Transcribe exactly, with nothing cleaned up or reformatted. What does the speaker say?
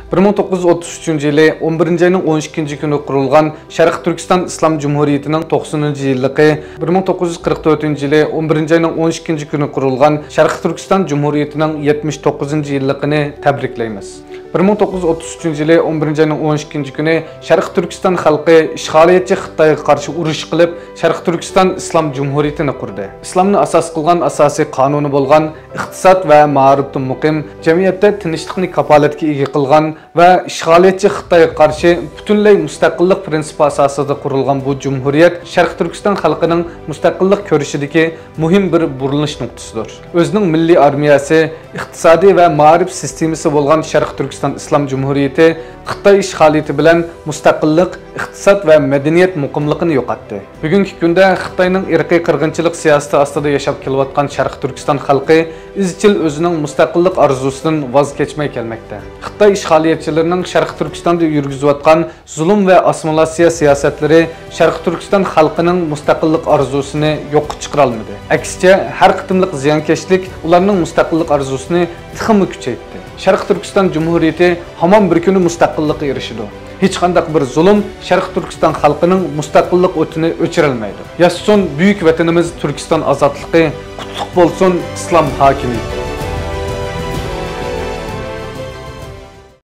بىر مىڭ توققۇز يۈز ئوتتۇز ئۈچىنچى يىلى ئون بىرىنچى ئاينىڭ ئون ئىككىنچى كۈنى قۇرۇلغان شەرقىي تۈركىستان ئىسلام جۇمھۇرىيىتىنىڭ توقسىنىنچى يىللىقى، بىر مىڭ توققۇز يۈز قىرىق تۆتىنچى يىلى ئون بىرىنچى ئاينىڭ ئون ئىككىنچى كۈنى قۇرۇلغان شەرقىي تۈركىستان جۇمھۇرىيىتىنىڭ يەتمىش توققۇزىنچى يىللىقىنى تەبرىكلەيمىز. بىر مىڭ توققۇز يۈز ئوتتۇز ئۈچىنچى يىلى ئون بىرىنچى ئاينىڭ ئون ئىككىنچى كۈنى شەرقىي تۈركىستان خەلقى ئىشغالىيەتچى خىتايغا قارشى ئۇرۇش قىلىپ، شەرقىي تۈركىستان ئىسلام جۇمھۇرىيىتىنى قۇردى. ئىسلامنى ئاساس قىلغان ئاساسىي قانۇنى بولغان ئىقتىساد ۋە مائارىپتىن مۇقىم، جەمئىيەتتە تىنچلىقنى كاپالەتكە ئىگە قىلغان ۋە ئىشغالىيەتچى خىتايغا قارشى پۈتۈنلەي مۇستەقىللىق پىرىنسىپى ئاساسىدا قۇرۇلغان بۇ جۇمھۇرىيەت شەرقىي تۈركىستان خەلقىنىڭ مۇستەقىللىق كۈرىشىدىكى مۇھىم بىر بۇرۇلۇش نۇقتىسىدۇر. ئۆزىنىڭ مىللىي ئارمىيەسى، ئىقتىسادىي ۋە مائارىپ سىستېمىسى بولغان شەرقىي تۈركىستان ئىسلام جۇمھۇرىيىتى خىتاي ئىشغالىيىتى بىلەن مۇستەقىللىق، ئىقتىساد ۋە مەدەنىيەت مۇقىملىقىنى يوقاتتى. بۈگۈنكى كۈندە خىتاينىڭ ئىرقىي قىرغىنچىلىق سىياسىتى ئاستىدا ياشاپ كېلىۋاتقان شەرقىي تۈركىستان خەلقى ئىزچىل ئۆزىنىڭ مۇستەقىللىق ئارزۇسىدىن ۋاز كەچمەي كەلمەكتە. خىتاي ئىشغالىيەتچىلىرىنىڭ شەرقىي تۈركىستاندا يۈرگۈزۈۋاتقان زۇلۇم ۋە ئاسسىمىلياتسىيە سىياسەتلىرى شەرقىي تۈركىستان خەلقىنىڭ مۇستەقىللىق ئارزۇسىنى يوققا چىقىرالمىدى. ئەكسىچە، ھەر قېتىملىق زىيانكەشلىك ئۇلارنىڭ مۇستەقىللىق ئارزۇسىنى تېخىمۇ كۈچەيتتى. شەرقىي تۈركىستان جۇمھۇرىيىتى ھامان بىر كۈنى مۇستەقىللىققا ئېرىشىدۇ. ھېچقانداق بىر زۇلۇم شەرقىي تۈركىستان خەلقىنىڭ مۇستەقىللىق ئوتىنى ئۆچۈرەلمەيدۇ. ياشىسۇن بۈيۈك ۋەتىنىمىز تۈركىستان ئازادلىقى، قۇتلۇق بولسۇن ئىسلام ھاكىمىيىتى!